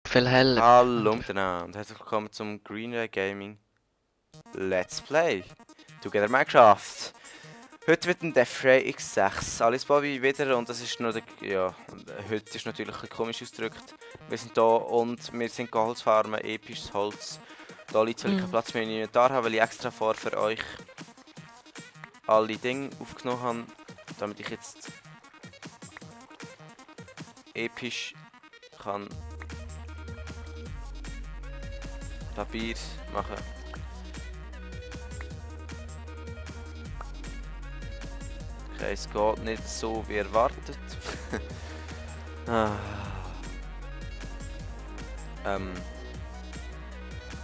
viel heller. Hallo miteinander und herzlich willkommen zum Greenway Gaming Let's Play Together Minecraft. Heute mit dem Deathray X6. Alles Bobby wieder und das ist nur der, ja, heute ist natürlich ein bisschen komisch ausgedrückt. Wir sind hier und wir sind Holzfarmen, episches Holz. Da liegt zwar kein Platz mehr im Inventar, weil ich extra vor für euch alle Dinge aufgenommen habe, damit ich jetzt episch kann Papier machen. Okay, es geht nicht so wie erwartet.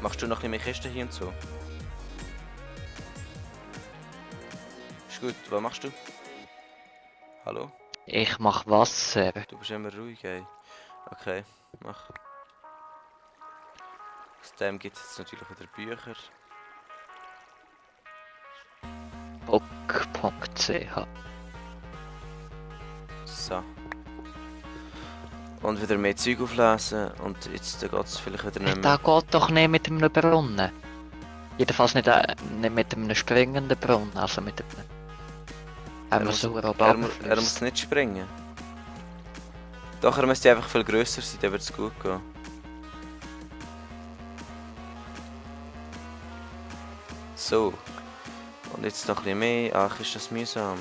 Machst du noch ein bisschen mehr Kisten hier und so? Ist gut, was machst du? Hallo? Ich mach Wasser. Du bist immer ruhig, ey. Okay, mach. Aus dem gibt es jetzt natürlich wieder Bücher. Bock.ch. So. Und wieder mehr Zeug auflesen und jetzt geht es vielleicht wieder nicht Da mehr. geht doch nicht mit einem Brunnen. Jedenfalls nicht mit einem springenden Brunnen, also mit einem... Er muss nicht springen. Doch, er müsste einfach viel grösser sein, dann wird es gut gehen. So. Und jetzt noch ein bisschen mehr. Ach, ist das mühsam.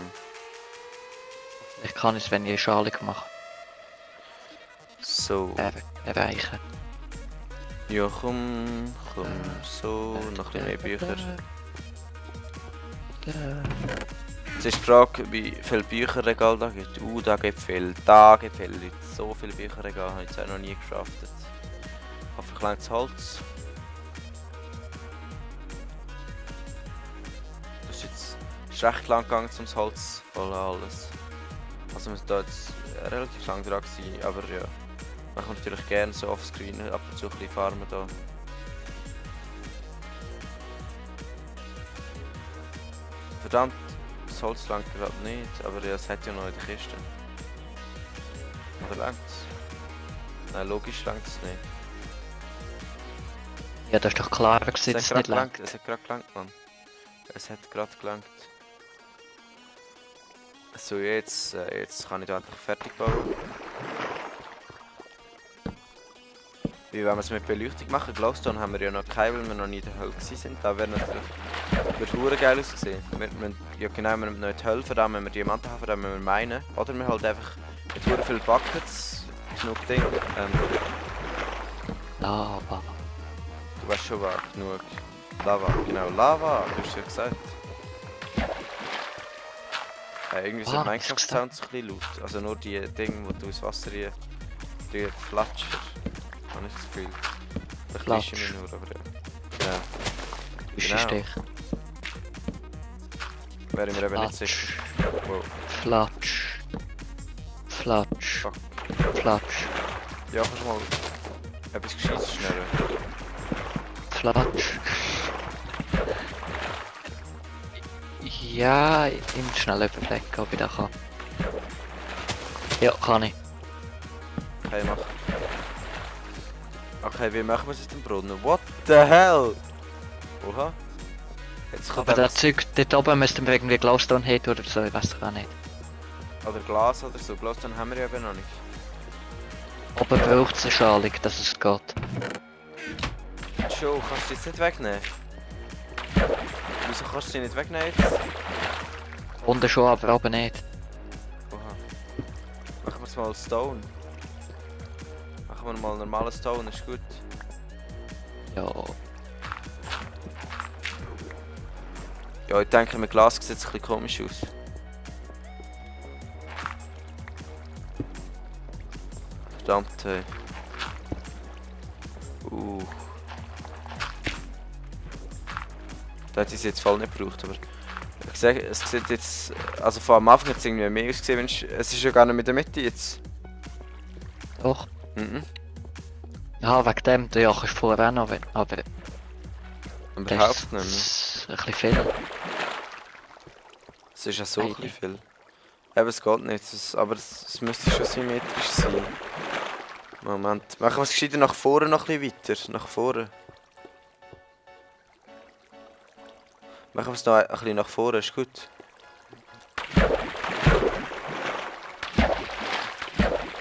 Ich kann es, wenn ich eine Schale mache, So. erreichen. Ja, komm. So, noch ein bisschen mehr Bücher. Jetzt ist die Frage, wie viele Bücherregale da gibt. Da gibt viel. Da gibt viel Leute. So viele Bücherregale habe ich jetzt auch noch nie geschafft. Hoffentlich langt das Holz. Das ist jetzt recht lang gegangen, um das Holz zu holen, alles. Also wir sind da jetzt relativ lang dran gewesen, aber ja. Man kann natürlich gerne so offscreen ab und zu ein bisschen farmen da. Verdammt, das Holz langt gerade nicht, aber ja, es hat ja noch in der Kiste. Oder langt's? Nein, logisch langt es nicht. Ja, das ist doch klar, gewesen, dass Es es nicht lang. es hat gerade gelangt, Mann. Es hat gerade gelangt. So, jetzt kann ich da endlich fertig bauen. Wie wenn wir es mit Beleuchtung machen? Glowstone haben wir ja noch keine, weil wir noch nie in der Hölle sind. Da wäre natürlich verdammt geil ausgesehen. Wir ja genau, wir müssen noch in die Hölle, für dann müssen wir Diamanten haben, für dann müssen wir meinen. Oder wir halt einfach mit verdammt vielen Buckets, genug Ding. Lava. Du weißt schon was, genug. Lava, genau, Lava, du hast ja gesagt. Irgendwie sind Minecraft-Sounds ein bisschen laut. Also nur die Dinge, wo du ins Wasser rein... Die Flatscher. Habe ich das Gefühl. Vielleicht täuschen wir nur, aber ja. Genau. Stechen. Wäre ich mir eben nicht sicher. Wow. Flatsch. Flatsch. Fuck. Flatsch. Ja, kannst du mal etwas Gescheites schneller. Flatsch. Ja, ich muss schnell überlegen, ob ich das kann. Ja, kann ich. Okay, mach. Okay, wie machen wir es mit dem Brunnen? What the hell? Oha. Jetzt kommt Aber das Zeug dort oben müssten wir irgendwie Glowstone haben oder so, ich weiß gar nicht. oder Glas oder so. Glowstone haben wir ja eben noch nicht. Oben braucht es eine Schalung, dass es geht. Joe, kannst du jetzt nicht wegnehmen? Wieso kannst du sie nicht wegnehmen jetzt? Unten schon, aber oben nicht. Oha. Machen wir es mal Stone. Machen wir mal normalen Stone, ist gut. Ja. Ja, ich denke, mit Glas sieht es ein bisschen komisch aus. Verdammt, hey. Da hätte ich es jetzt voll nicht gebraucht, aber... Ich sage, es sieht jetzt... Also von am Anfang hat es irgendwie mehr ausgesehen, wenn es ist ja gar nicht mit der Mitte jetzt. Doch. Mhm. Ja, wegen dem, der Joch ist vorher auch noch, aber... Überhaupt nicht mehr. Das ist ein bisschen viel. Es ist ja so ein bisschen viel. Eben, es geht nicht, aber es müsste schon symmetrisch sein. Moment. Machen wir es gescheiter nach vorne noch ein bisschen weiter. Nach vorne. Machen wir es noch ein bisschen nach vorne, ist gut.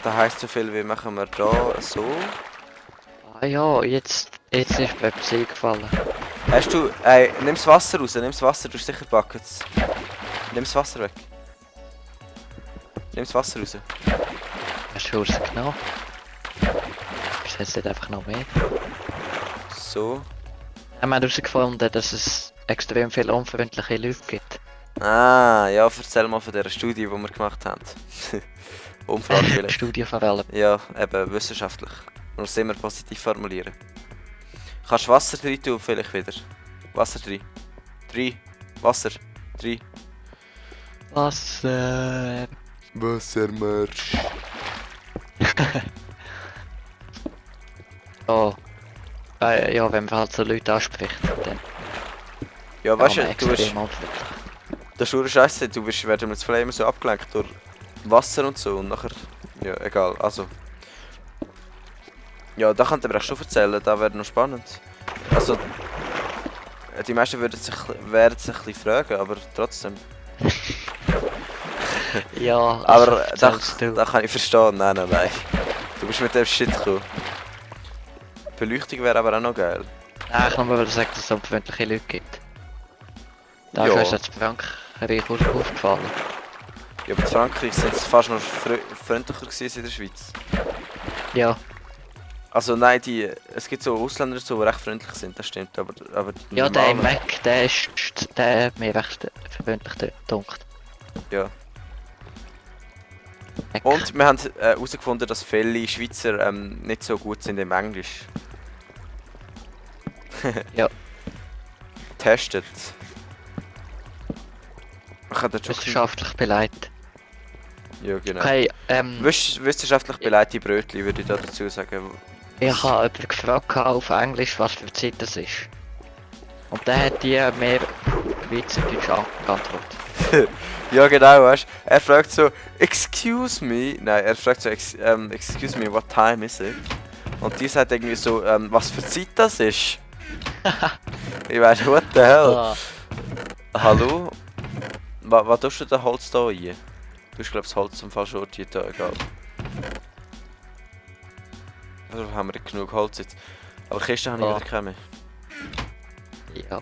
Das heisst so viel wie machen wir da so. Ah ja, jetzt ist mir etwas eingefallen. Hast du. Nimm das Wasser raus, nimm das Wasser, du hast sicher Buckets. Nimm das Wasser weg. Nimm das Wasser raus. Hast du rausgenommen? Ist jetzt nicht einfach noch mehr? So. Wir haben herausgefunden, dass es extrem viele unfreundliche Leute gibt. Ah, ja, erzähl mal von dieser Studie, die wir gemacht haben. Umfrage vielleicht. Studie vor allem. Ja, eben wissenschaftlich. Man muss es immer positiv formulieren. Kannst du Wasser rein tun vielleicht wieder? Wasser rein. 3. Wasser. 3. Wasser. Wassermarsch. Oh. Ja, wenn man halt so Leute anspricht, dann Ja, weißt kann man du, du bist... extrem unfreundlich. Das ist nur Scheiße, du wirst während dem Let's Play immer so abgelenkt durch Wasser und so und nachher... Ja, egal, also... Ja, da könnt ihr mir auch schon erzählen, das wäre noch spannend. Also... Die meisten werden sich ein bisschen fragen, aber trotzdem. Ja, Aber erzählst du. da kann ich verstehen, nein. Du bist mit dem Shit gekommen. Beleuchtung wäre aber auch noch geil. Nein, ich kann nur sagen, dass es unfreundliche Leute gibt. Da Ja. ist uns jetzt Frankreich aufgefallen. Ja, aber in Frankreich sind sie fast noch freundlicher gewesen als in der Schweiz. Ja, Also nein, es gibt so Ausländer, die recht freundlich sind, das stimmt, aber die ja, der im normalen- Mac, der hat mir recht freundlich gedunkt. Ja. Mac. Und wir haben herausgefunden, dass viele Schweizer nicht so gut sind im Englisch. Ja. Testet. Ich habe schon... Wissenschaftlich beleidigt. Ja, genau. Okay, Wissenschaftlich beleidigte Brötchen würde ich da dazu sagen. ich habe jemanden gefragt auf Englisch, was für Zeit das ist. Und der hat die mehr Schweizerdeutsch geantwortet. Ja genau, weißt du? Er fragt so, excuse me, nein, er fragt so, excuse me, what time is it? Und die sagt irgendwie so, was für Zeit das ist. Ich weiß, what the hell? Ah, Hallo? Was tust du da Holz da rein? Du hast glaub das Holz zum falschen Ort hier, da, egal. Also haben wir nicht genug Holz jetzt. Aber Kisten habe ich Ah. wieder keine mehr. ja.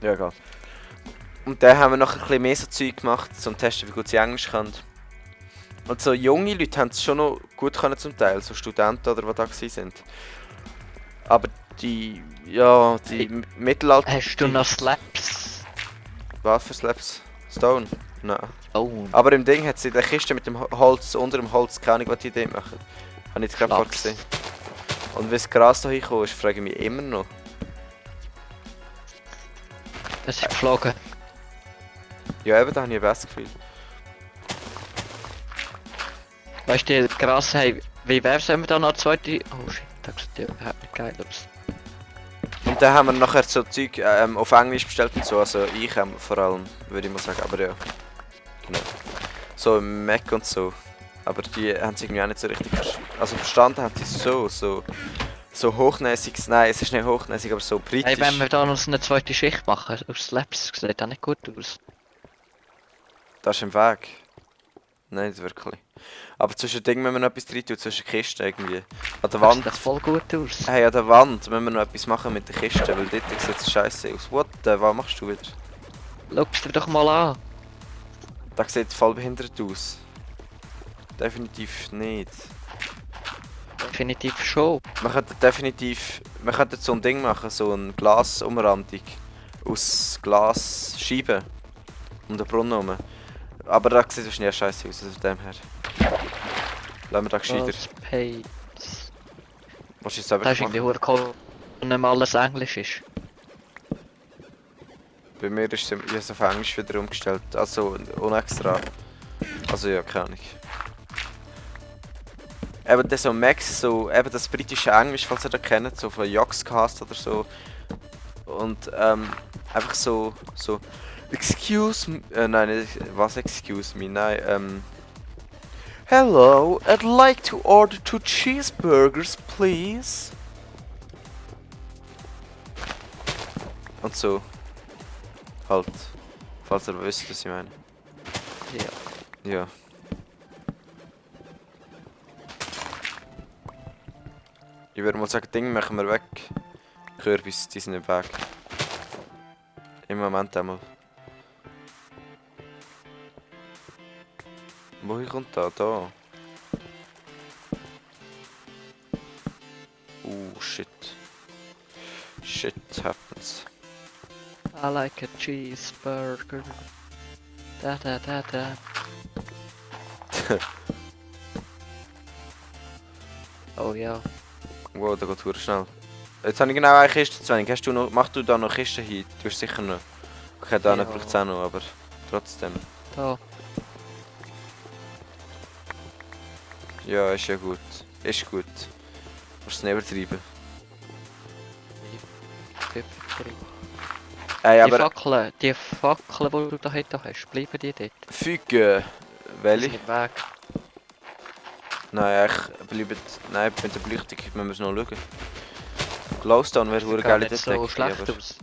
Ja, egal. Und dann haben wir noch ein bisschen mehr so Zeug gemacht, zum Testen, wie gut sie Englisch können. Und so junge Leute haben es schon noch gut können zum Teil, so Studenten oder was da gewesen sind. Aber die, ja, die Mittelalter... Hast du die- noch Slaps? Was für Slaps? Stone? Nein. Oh, Aber im Ding hat sie in der Kiste mit dem Holz, unter dem Holz, keine Ahnung, was die Idee machen. Habe ich jetzt gerade Schlaps. gesehen. Und wie das Gras da hingekommen ist, frage ich mich immer noch. das ist geflogen. Ja, eben, da habe ich ein besseres Gefühl. Weißt du, krass, hey, wie wär's, wenn wir da noch eine zweite... Oh shit, das sieht ja überhaupt nicht geil aus. Und dann haben wir nachher so Zeug auf Englisch bestellt und so, also ich vor allem, würde ich mal sagen, aber ja. Genau. So im Mac und so. Aber die haben es irgendwie auch nicht so richtig also verstanden haben sie so hochnäsiges, nein es ist nicht hochnäsig, aber so britisch. Hey, wenn wir da noch eine zweite Schicht machen, aus Slaps, sieht das nicht gut aus. Das ist im Weg. Nein, nicht wirklich. Aber zwischen Dingen müssen wir noch etwas rein tun, zwischen Kisten irgendwie. An der Wand. Das sieht voll gut aus. Hey, an der Wand müssen wir noch etwas machen mit der Kiste, weil dort sieht es scheiße aus. What the, was machst du wieder? Schau's dir doch mal an. Das sieht voll behindert aus. Definitiv nicht. Definitiv schon. Wir könnten so ein Ding machen, so eine Glasumrandung. Aus Glasscheiben. Um den Brunnen herum. Aber da sieht es nicht scheiße aus, also von dem her. Lassen wir da gescheiter. Pace. Was ist Das das ist irgendwie cool, wenn nicht mal alles Englisch ist. Bei mir ist es auf Englisch wieder umgestellt, also unextra. Also ja, keine Ahnung. Eben das so Max, so eben das britische Englisch, falls ihr das kennt, so von Yogscast oder so. Und einfach so excuse me, nein, nicht, was excuse me, nein, Hello, I'd like to order 2 cheeseburgers, please. Und so. Halt. Falls ihr wisst, was ich meine. Ja. Ja. Ich würde mal sagen, Ding machen wir weg. Kürbis, die sind nicht weg. Im Moment einmal. Woher kommt da? Da. Shit. Shit happens. I like a cheeseburger. Da da da da. Oh ja. Wow, da geht es schnell. Jetzt habe ich genau eine Kiste zu wenig. Hast du noch, mach du da noch Kisten hin? Du hast sicher noch. Okay, da Ja. braucht es auch noch, aber trotzdem. Da. Ja, ist ja gut. Ist gut. Musst es nicht übertreiben. Ey, Die aber... Fackeln, die du da hinten hast, bleiben die dort? Füge. Die Welche? sind nicht weg. Nein, ich bleibe... Nein, mit der Beleuchtung müssen wir es noch schauen. Glowstone wäre eine Sieht geile nicht so Decke, schlecht aber... aus.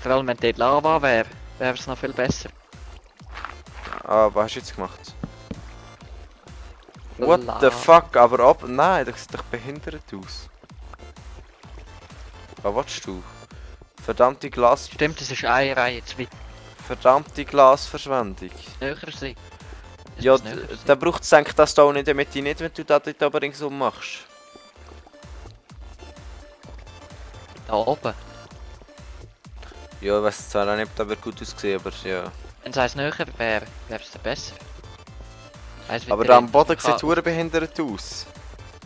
Vor allem wenn dort Lava wäre, wäre es noch viel besser. Ah, was hast du jetzt gemacht? What La- the fuck? Aber ab... Nein, das sieht doch behindert aus. Was willst du? Verdammte Glas... Stimmt, das ist eine Reihe zu weit Verdammte Glasverschwendung. näher sein. Es Ja, muss näher sein. da braucht es eigentlich das da auch in der Mitte nicht, wenn du da dort aber ringsum machst. Da oben. Ja, ich weiss zwar auch nicht, ob das wird gut aussehen, aber ja. Wenn es eins näher wäre, wäre es dann besser. Weißt, Aber da am Boden sieht es verdammt behindert aus.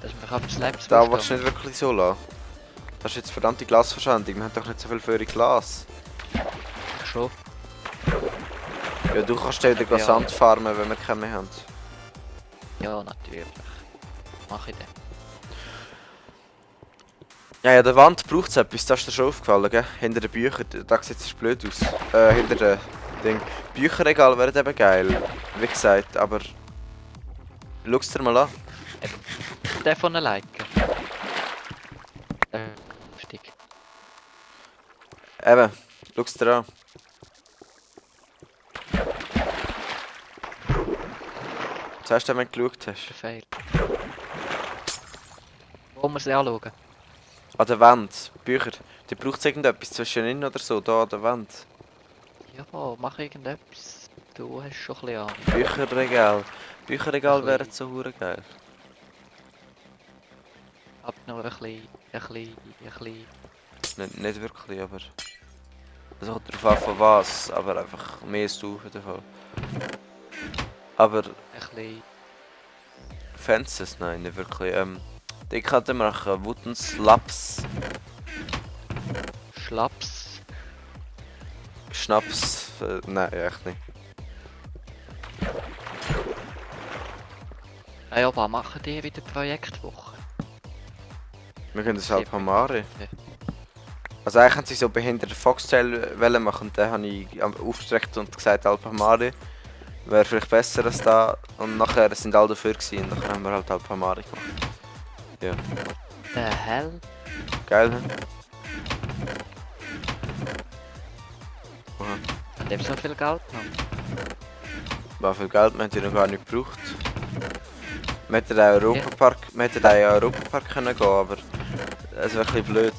Dass man auf das Slabs Da willst du nicht wirklich so lassen. Das ist jetzt verdammte Glasverschwendung, wir haben doch nicht so viel für eure Glas. Schon. Ja, du kannst wieder Ja. Sand farmen, wenn wir keine mehr haben. Ja, natürlich. Mach ich dann. Ja, an der Wand braucht es etwas, das ist dir schon aufgefallen, gell? Hinter den Büchern, da sieht es blöd aus. Hinter den Ding. Bücherregal wäre eben geil, wie gesagt, aber... Schau es dir mal an. Der von der Leica. Stick. Eben, schau es dir an. Zuerst wenn du geschaut hast. Verfehlt. Wo muss ich anschauen? An der Wand, Bücher. Da braucht es irgendetwas zwischen ihnen oder so, da an der Wand. Ja, mach irgendetwas. Du hast schon ein bisschen an. Bücherregal. Bücherregal Ein wären so hure geil. Hab nur ein bisschen. Nicht wirklich, aber... Es kommt darauf an von was, aber einfach mehr als du auf jeden Fall. Aber Ein bisschen. Fences, nein, nicht wirklich. Die könnten wir machen, Wooden Slaps, Schlaps. Schnaps, nein, echt nicht. Ah ja, aber machen die wieder Projektwoche? Wir können das Alpamare. Also eigentlich haben sie so behinderte Foxtail wollen machen und dann habe ich aufgestreckt und gesagt Alpamare wäre vielleicht besser als da und nachher sind alle dafür gewesen und nachher haben wir halt Alpamare gemacht. Ja, The hell? geil, ne? Aha. Hat der so viel Geld genommen? Wie viel Geld wir haben die noch gar nicht gebraucht. Wir hätten auch Europapark, wir hätten auch in den Europapark können gehen, aber es wäre ein bisschen blöd.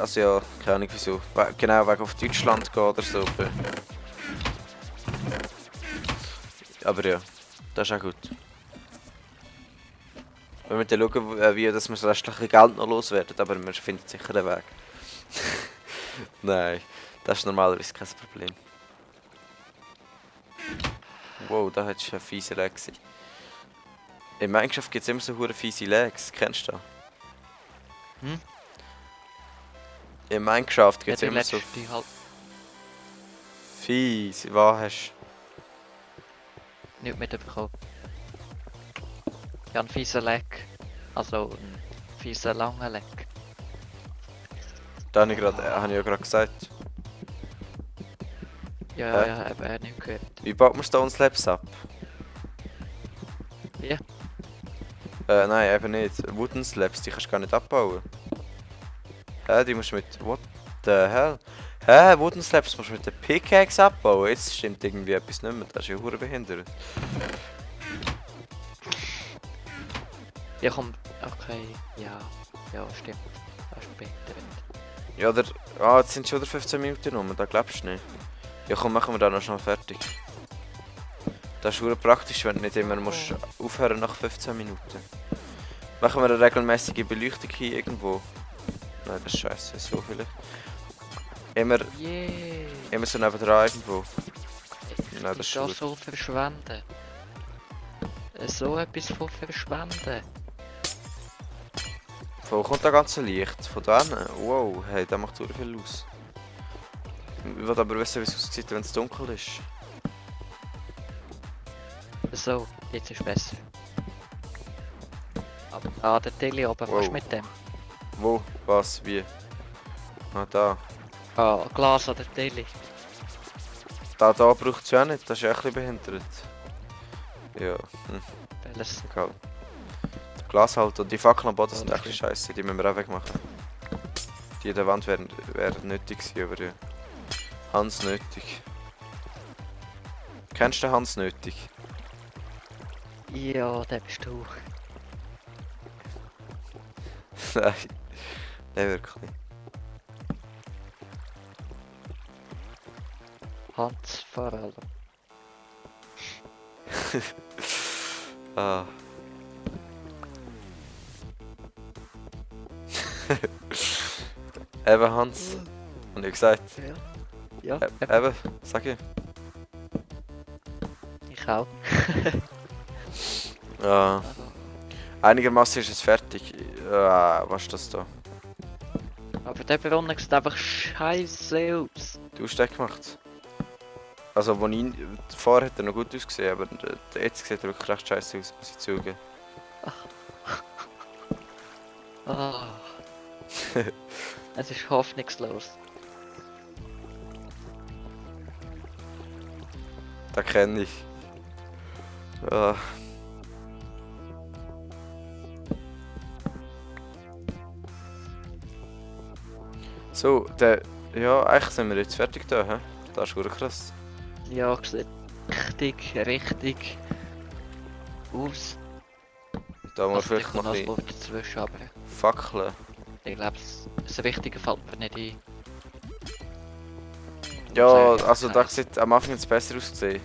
Also ja, keine Ahnung wieso. Genau wegen auf Deutschland gehen oder so. Aber ja, das ist auch gut. Wir müssen dann schauen, wie dass wir das restliche Geld noch loswerden, aber wir finden sicher einen Weg. Nein, das ist normalerweise kein Problem. Wow, da hättest du eine fiese Lag gewesen. In Minecraft gibt es immer so hure fiese Lags, kennst du das? Hm? In Minecraft gibt es die immer so letzte halt fies, was hast nicht mitbekommen. Ich habe einen fiesen Leck. Also einen fiesen langen Leck. du? Habe ich ja gerade gesagt. Ja, Hä? ja, eben nicht gehört. Wie baut man Stone Slabs ab? Ja. Nein, eben nicht. Wooden Slabs, die kannst du gar nicht abbauen. Hä, die musst du mit... What the hell? Hä, Wooden Slabs musst du mit der Pickaxe abbauen? Jetzt stimmt irgendwie etwas nicht mehr, das ist ja hure behindert. Ja, komm. Okay. Ja. Ja, stimmt. Das ist behindert. Ja, oder... Ah, jetzt sind schon wieder 15 Minuten rum, da glaubst du nicht. Ja komm, machen wir da noch schnell fertig. Das ist hure praktisch, wenn du nicht immer musst aufhören nach 15 Minuten. Machen wir eine regelmäßige Beleuchtung hier irgendwo? Nein, das ist scheiße, so vielleicht. Immer so nebendran irgendwo. Nein, das ist da gut. so verschwenden. So etwas von verschwenden. Wo kommt das ganze Licht? Von da hin? Wow, hey, das macht sehr viel aus. Ich will aber wissen, wie es aussieht, wenn es dunkel ist. So, jetzt ist besser. Aber der Tilly oben, was ist mit dem? Wo? Was? Wie? Ah, da. Glas an der Tilly. Da braucht es ja auch nicht, das ist ja ein bisschen behindert. Ja, Welches? egal. Das Glas halt und die Fackeln am Boden sind echt scheiße, die müssen wir auch wegmachen. Die an der Wand wären nötig gewesen, aber ja. Hans nötig. Kennst du den Hans nötig? Ja, der bist du. Nein, nein wirklich. Hans vor allem. Ah. Eben Hans. Und ich gesagt. Ja. Eben, sag ich. Ich auch. Ja. Einigermaßen ist es fertig. Was ist das da? Aber der Brunnen sieht einfach scheiße aus. Du hast den gemacht. Also, wo ich vorher hat er noch gut ausgesehen, aber jetzt sieht er wirklich recht scheiße aus, muss ich zugeben. Ah. Es ist hoffnungslos. Das kenne ich. Ah. So, ja, eigentlich sind wir jetzt fertig da, hä? Das ist gut krass. Ja, sieht richtig aus. Da muss Also, vielleicht ich noch kann ein das bisschen Wort dazwischen, aber Fackeln. ich glaube, das Richtige fällt mir nicht ein. Ja, also da sieht am Anfang jetzt besser ausgesehen.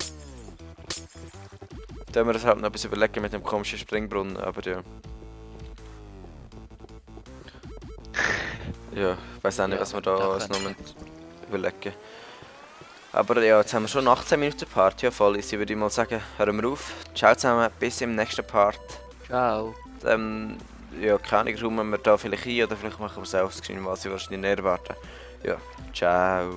Da haben wir das halt noch etwas überlegen mit dem komischen Springbrunnen, aber ja. Ja, ich weiß auch nicht, Ja, was wir da da alles noch können überlegen. Aber ja, jetzt haben wir schon 18 Minuten Part, ja voll easy, würde ich mal sagen. Hören wir auf. Ciao zusammen, bis im nächsten Part. Ciao. Ja, keine Ahnung, räumen wir da vielleicht ein oder vielleicht machen wir es selbst, was ich wahrscheinlich nicht erwarten. Ja, ciao.